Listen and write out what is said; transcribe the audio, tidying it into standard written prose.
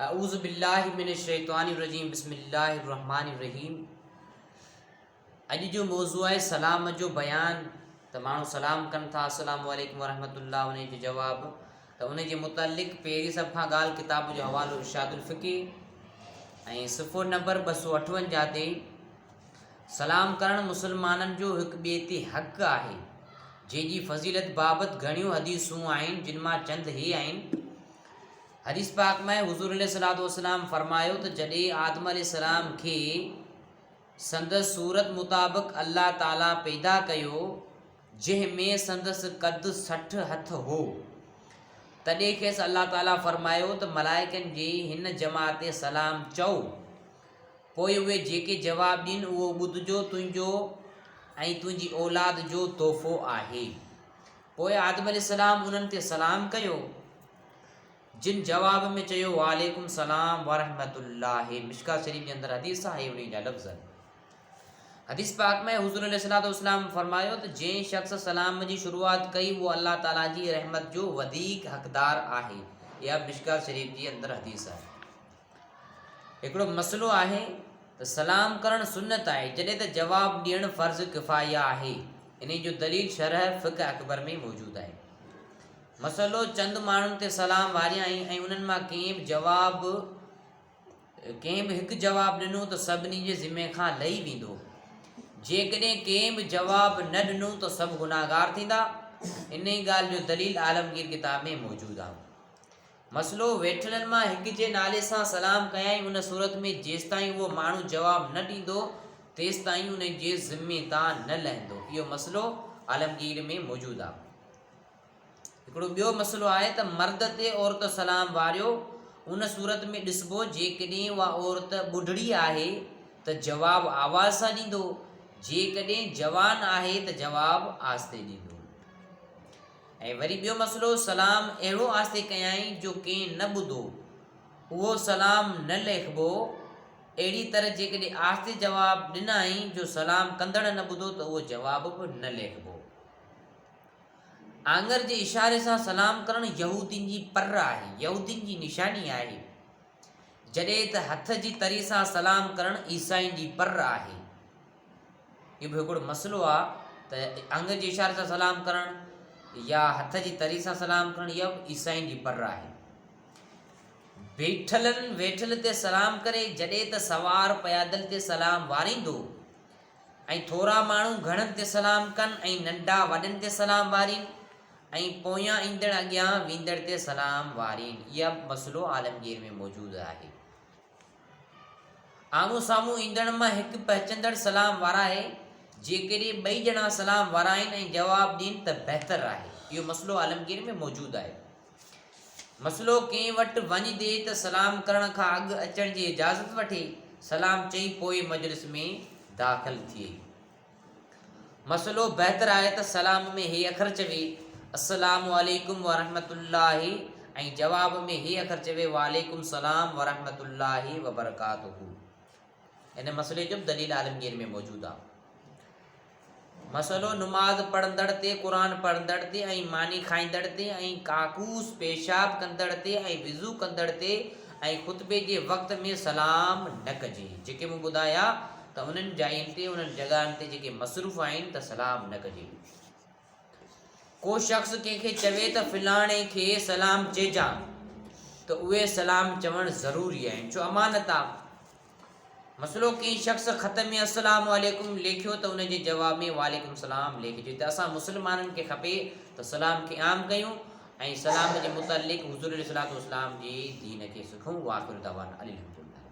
اعوذ بالله من الشيطان الرجيم بسم الله الرحمن الرحيم اڄ جو موضوع آهي سلام جو بيان ته ماڻهو سلام ڪن ٿا السلام عليڪم ورحمة الله ان جو جواب ته ان جي متعلق پهرين سڀ کان ڳالهه ڪتاب جو حوالو ارشاد الفقه ۽ صفحو نمبر 258 تي سلام ڪرڻ مسلمانن جو هڪ ٻئي تي حق آهي جنهن جي فضيلت بابت گهڻيون حديثون آهن جن مان چند هي آهن حديث پاڪ ۾ حضور عليه الصلوة والسلام فرمايو ته جڏهن آدم عليه السلام کي سندس صورت مطابق الله تعالي پيدا ڪيو جنهن ۾ سندس قد 60 هٿ هو تڏهن کيس الله تعالي فرمايو ته ملائڪن جي هن جماعت تي سلام چئو پوء اهي جيڪي جواب ڏين اهو ٻڌجو تنهنجو ۽ تنهنجي اولاد جو تحفو آهي. پوء آدم عليه السلام انهن تي سلام ڪيو جن جواب ۾ چيو وعليڪم السلام ورحمة الله مشڪات شريف جي اندر حديث آهي انهي جا لفظ حديث پاڪ ۾ حضور عليه الصلوة والسلام فرمايو ته جنهن شخص سلام جي شروعات ڪئي اهو الله تعالي جي رحمت جو وڌيڪ حقدار آهي اها مشڪات شريف جي اندر حديث آهي هڪڙو مسئلو آهي ته سلام ڪرڻ سنت آهي جڏهن ته جواب ڏيڻ فرض ڪفايه آهي انهي جو دليل شرح فقه اڪبر ۾ موجود آهي. مسئلو چند ماڻهن تي سلام واريائين ۽ انهن مان ڪنهن به جواب ڪنهن به هڪ جواب ڏنو ته سڀني جي ذمي کان لهي ويندو جيڪڏهن ڪنهن به جواب نه ڏنو ته سڀ گناهگار ٿيندا انهي ڳالهه جو دليل عالمگير ڪتاب ۾ موجود آهي. مسئلو، ويٺلن مان هڪ جي نالي سان سلام ڪيائين ان صورت ۾ جيستائين اهو ماڻهو جواب نه ڏيندو تيستائين ان جي ذمي تان نه لهندو. اهو مسئلو عالمگير ۾ موجود آهي. هڪڙو ٻيو مسئلو آهي ته مرد تي عورت سلام واريو ان صورت ۾ ڏسبو جيڪڏهن اها عورت ٻڍڙي آهي ته جواب آواز سان ڏيندو جيڪڏهن جوان آهي ته جواب آهستي ڏيندو. ۽ وري ٻيو مسئلو سلام اهڙو آهستي ڪيائين جو ڪنهن نه ٻڌو، اهو سلام نه ليکبو، اهڙي طرح جيڪڏهن آهستي جواب ڏنائين جو سلام ڪندڙ نه ٻڌو ته اهو جواب به نه ليکبو. آڱر جي اشاري سان سلام ڪرڻ يهودين جي پر آهي، يهودين جي نشاني آهي، جڏهن ته هٿ جي تري سان سلام ڪرڻ عيسائين جي پر آهي. اهو به هڪڙو مسئلو آ ته آڱر جي اشاري سان سلام ڪرڻ يا هٿ جي تري سان سلام ڪرڻ اها به عيسائين جي پر آهي. بيٺلن ويٺل تي سلام ڪري جڏهن ته سوار پيادل تي سلام واريندو ۽ ٿورا ماڻهو گهڻن تي سلام ڪن ۽ ننڍا وڏن تي سلام وارين ۽ پويان ايندڙ اڳيان ويندڙ تي سلام وارين اها به مسئلو عالمگير ۾ موجود آهي. آمهون سامهون ايندڙن مان هڪ پهچندڙ سلام وارائي، جيڪڏهن ٻئي ڄڻا سلام وارائين ۽ جواب ڏين ته بهتر آهي. اهو مسئلو عالمگير ۾ موجود آهي. مسئلو ڪنهن وٽ وڃجي ته سلام ڪرڻ کان اڳ اچڻ جي اجازت وٺي، سلام چئي پوء مجلس ۾ داخل ٿئي. مسئلو بهتر آهي ته سلام ۾ هي اکر چوي، السلام عليڪم ورحمة الله ۽ جواب ۾ هي اکر چوي، وعليڪم السلام ورحمة الله وبرڪاته. ان مسئلي جو به دليل عالمگير ۾ موجود آهي. مسئلو نماز پڙهندڙ تي، قرآن پڙهندڙ تي ۽ ماني کائيندڙ تي ۽ ڪاڪوس پيشاب ڪندڙ تي ۽ وضو ڪندڙ تي ۽ خطبي جي وقت ۾ سلام نه ڪجي. جيڪي مون ٻڌايا ته انهن جاين تي، انهن جڳهن تي جيڪي مصروف آهن ته سلام نه ڪجي. ڪو شخص ڪنهن کي چوي ته فلاڻي کي سلام چئجان ته اهي سلام چوڻ ضروري آهن ڇو امانت آ. مسئلو ڪنهن شخص خط ۾ السلام عليڪم ليکيو ته ان جي جواب ۾ وعليڪم السلام ليکجي ته اسان مسلمانن کي کپي ته سلام کي عام ڪيون ۽ سلام جي متعلق حضور عليه الصلوة والسلام جي دين کي سکون واخر دعوانا الحمدلله.